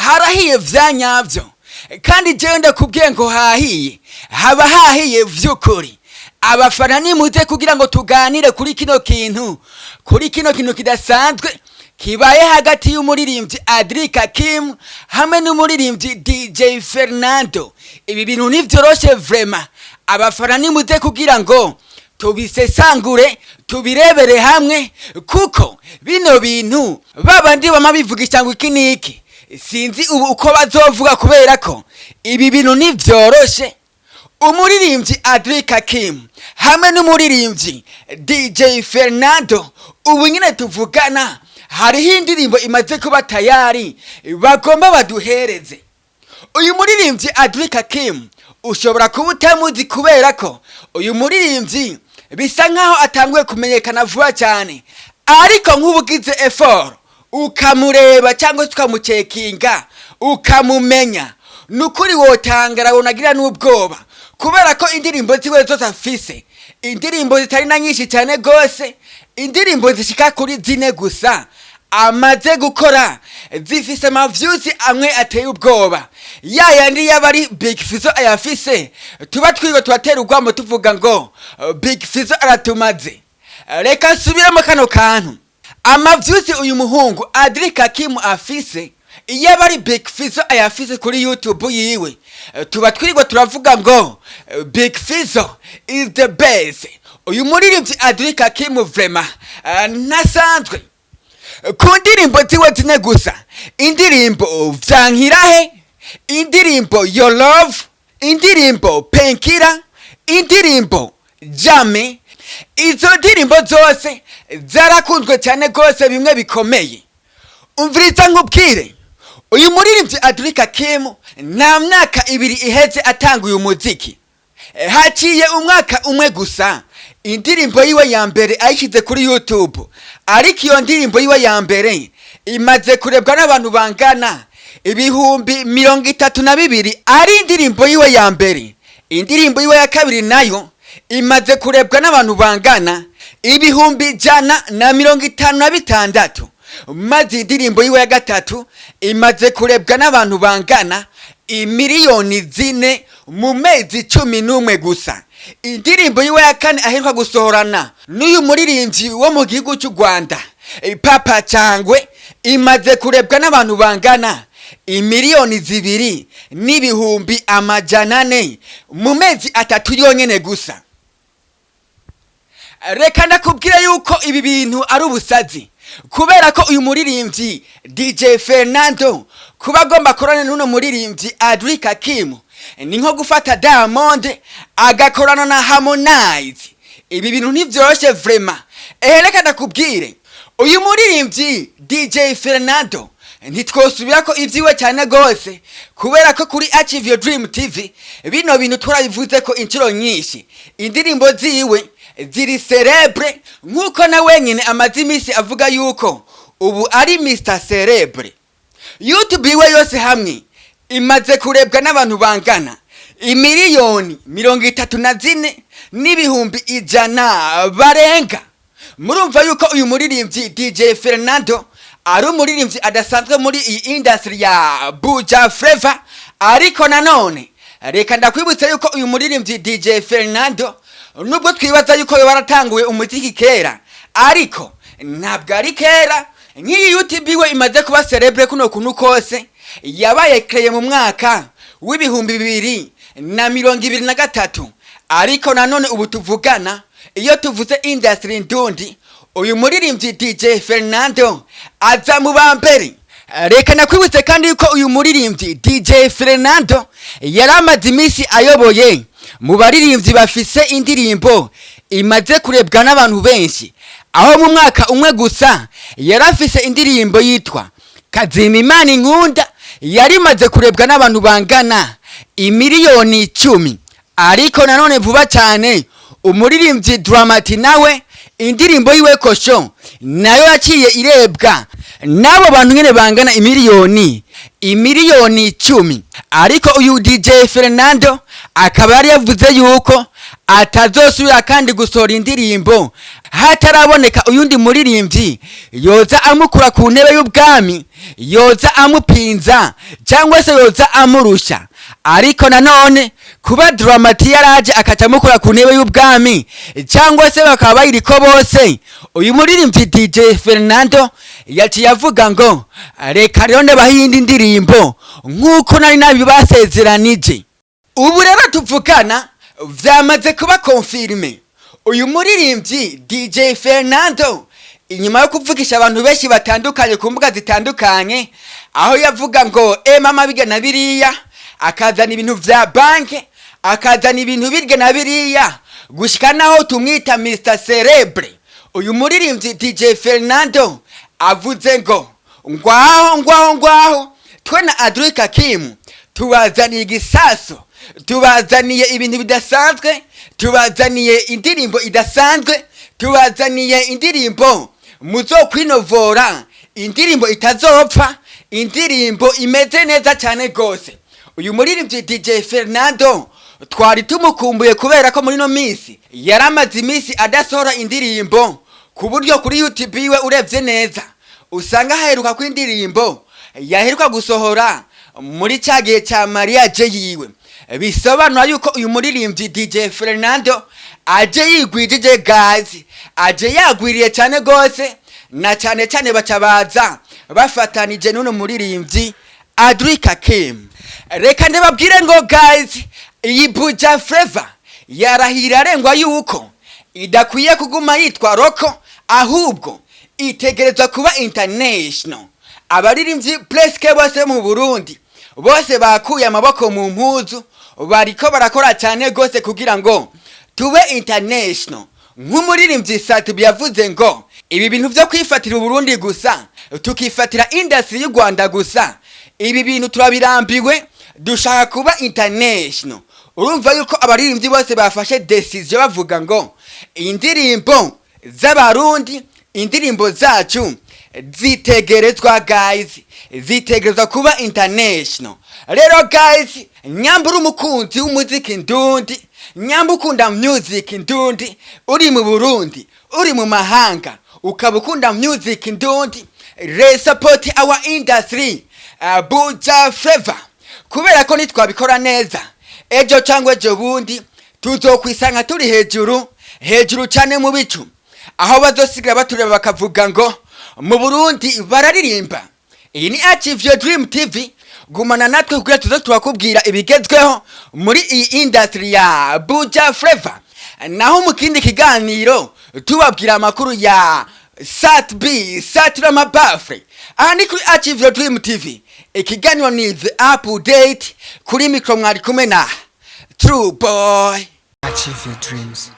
Harahiye vya nyavyo, kandi jewe ndakubwiye ngo hahiye, haba hahiye vy'ukuri. Abafana, nimuze kugira ngo tuganire kuri kino kintu, kuri kino kintu kidasanzwe kibaye hagati y'umuririmbyi Adrika Kim hamwe n'umuririmbyi DJ Fernando. Ibi bintu ntivyoroshe vraiment. Abafana, nimuze kugira ngo tubisesangure, tubirebere hamwe, kuko bino bintu babandi bama bivugisha ngo iki niki, sinzi ubu uko bazovuga, kubera ko ibi bintu ntivyoroshe. Umuririmbyi Adrika Kim hamwe n'umuririmbyi DJ Fernando, ubu nyine tuvugana hariho indirimbo imaze kuba tayari bagomba baduhereze. Uyu muririmbyi Adrika Kim ushobora kuba utamuzi, kubera ko uyu muririmbyi bisa nkaho atanguye kumenyekana vuba cyane, ariko nk'ubugize effort ukamureba cyangwa se ukamucekinga ukamumenya, ni ukuri wotangara, wonagira n'ubwoba, kubera ko indirimbo ziwe zose afise, indirimbo zitari na nyinshi cyane rwose, indirimbo zishika kuri zine gusa amaze gukora, zifise ama views amwe ateye ubwoba, ya yandi yaba ari Big Fizzo ayafise tuba twiwe tubatera urwamo tuvuga ngo Big Fizzo aratumaze. Reka nsubiremo kano kantu: ama views uyu muhungu Adrika Kim afise, iyo aba ari Big Fizzo ayafise kuri YouTube yiwe, tuba twirirwa turavuga ngo Big Fizzo is the best. Uyu muririmbyi Adrika Kim vraiment ntasanzwe. Ku ndirimbo ziwe zine gusa, indirimbo Vyankirahe, indirimbo Your Love, indirimbo Penkira, indirimbo Jame, izo ndirimbo zose zarakunzwe cyane rwose bimwe bikomeye. Umviriza nkubwire, uyu muririmbyi Adrika Kim nta myaka 2 iheze atanguye umuziki. Haciye umwaka umwe gusa indirimbo yiwe ya mbere ayishyize kuri YouTube, ariko iyo ndirimbo yiwe ya mbere imaze kurebwa n'abantu bangana 32,000, ari indirimbo yiwe ya mbere. Indirimbo yiwe ya kabiri nayo imaze kurebwa n'abantu bangana 156,000, maze indirimbo yiwe ya gatatu imaze kurebwa n'abantu bangana 4 miliyoni mu mezi 11 gusa. Indirimbo yiwe ya kane aheruka gusohorana n'uyu muririmbyi wo mu gihugu cy'u Rwanda, Papa Cyangwe, imaze kurebwa n'abantu bangana 2,4 miliyoni mu mezi 3 yonyene gusa. Reka ndakubwira yuko ibi bintu ari ubusazi, kubera ko uyu muririmbyi DJ Fernando kuba agomba akorana n'uno muririmbyi Adrika Kim ni nko gufata Diamond agakorana na Harmonize. Ibi bintu ntivyoroshe vraiment. Ehe, reka ndakubwire, uyu muririmbyi DJ Fernando ntitwosubira ko ibyiwe cyane gose, kubera ko kuri Achieve Your Dream TV bino bintu turabivuze ko inshuro nyinshi. Indirimbo ziwe ziri célèbre, nk'uko na wenyine amaze iminsi avuga yuko ubu ari Mr Célèbre. YouTube iwe yose hamwe imaze kurebwa n'abantu bangana 34,100,000 barenga. Murumva yuko uyu muririmbyi DJ Fernando ari umuririmbyi adasanzwe muri iyi industry ya Buja Flavor. Ariko nanone reka ndakwibutsa yuko uyu muririmbyi DJ Fernando, nubwo twibaza yuko yoba yaratanguye umuziki kera, ariko ntabwo ari kera. Nk'iyi YouTube iwe imaze kuba célèbre kuno kuntu kose, yabaye créée mu mwaka w'2023, ariko nanone ubu tuvugana, iyo tuvuze industry ndundi, uyu muririmbyi DJ Fernando aza mu ba mbere. Reka nakwibutse kandi yuko uyu muririmbyi DJ Fernando yari amaze iminsi ayoboye mu baririmbyi bafise indirimbo imaze kurebwa n'abantu benshi, aho mu mwaka umwe gusa yari afise indirimbo yitwa Kazima Imana Inkunda yari imaze kurebwa n'abantu bangana 10 miliyoni. Ariko nanone vuba cyane umuririmbyi Dramati nawe indirimbo yiwe Kosho nayo yaciye irebwa n'abo bantu nyine bangana imiliyoni 10. Ariko uyu DJ Fernando akaba yari yavuze yuko Atazosubira kandi gusohora indirimbo hataraboneka uyundi muririmbyi yoza amukura ku ntebe y'ubwami, yoza amupinza cyangwa se yoza amurusha. Ariko nanone kuba Drama T yaraje akaca amukura ku ntebe y'ubwami, cyangwa se bakaba bayiriko bose, uyu muririmbyi DJ Fernando yaciye avuga ngo: "Reka rero ndabaha iyindi ndirimbo nk'uko nari nabibasezeranije." Ubu rero tuvugana vyamaze kuba confirmé. Uyu muririmbyi DJ Fernando, inyuma yo kuvugisha abantu benshi batandukanye ku mbuga zitandukanye, aho yavuga ngo: "E mama, birya na biriya", akazana ibintu vya banke, akazana ibintu birya na biriya, gushika naho tumwita Mr Cerebre, uyu muririmbyi DJ Fernando avuze ngo: "Ngwaho, ngwaho, ngwaho, twe na Adrika Kim tubazaniye igisaso, tubazaniye ibintu bidasanzwe, tubazaniye indirimbo idasanzwe, tubazaniye indirimbo muzokwinovora, indirimbo itazopfa, indirimbo imeze neza cyane rwose." Uyu muririmbyi DJ Fernando twari tumukumbuye, kubera ko muri ino minsi yaramaze iminsi adasohora indirimbo, ku buryo kuri YouTube iwe urebye neza usanga haheruka ko indirimbo yaheruka gusohora muri cya gihe cya mariage yiwe. Bisobanura yuko uyu muririmbyi DJ Fernando aje yigwijije gazi, aje yagwiriye cyane rwose, na cyane cyane baca baza bafatanije n'uno muririmbyi Adrika Kim. Reka ndababwire ngo guys, iyi Buja Flavor yarahira arengwa yuko idakwiye kuguma yitwa local, ahubwo itegerezwa kuba international. Abaririmbyi presque bose mu Burundi bose bakuye amaboko mu mpuzu, bariko barakora cyane rwose kugira ngo tube international. Nk'umuririmbyi Sat-B yavuze ngo: "Ibi bintu byo kwifatira Uburundi gusa, tukifatira industry y'u Rwanda gusa, ibi bintu turabirambiwe, dushaka kuba international." Urumva yuko abaririmbyi bose bafashe decision, bavuga ngo indirimbo z'Abarundi, indirimbo zacu zitegerezwa guys, zitegerezwa kuba international. Rero guys, nyamba uri umukunzi w'umuziki ndundi, nyamba ukunda music ndundi, uri mu Burundi, uri mu mahanga, ukaba ukunda music ndundi, re support our industry, Buja Flavor, kubera ko nitwabikora neza, ejo cyangwa ejo bundi tuzokwisanga turi hejuru hejuru cyane mu bicu, aho bazosigara batureba bakavuga ngo: "Mu Burundi bararirimba." Iyi ni Achieve Your Dream TV. Gumana natwe kugira tuze turakubwira ibigezweho muri iyi industry ya Buja Flavor. Naho mu kindi kiganiro tubabwira amakuru ya Sat B Saturama Bafre. Aha ni kuri Achieve Your Dream TV, ikiganiro ni The Update. Kuri mikro mwari kumwe na True Boy. Achieve your dreams.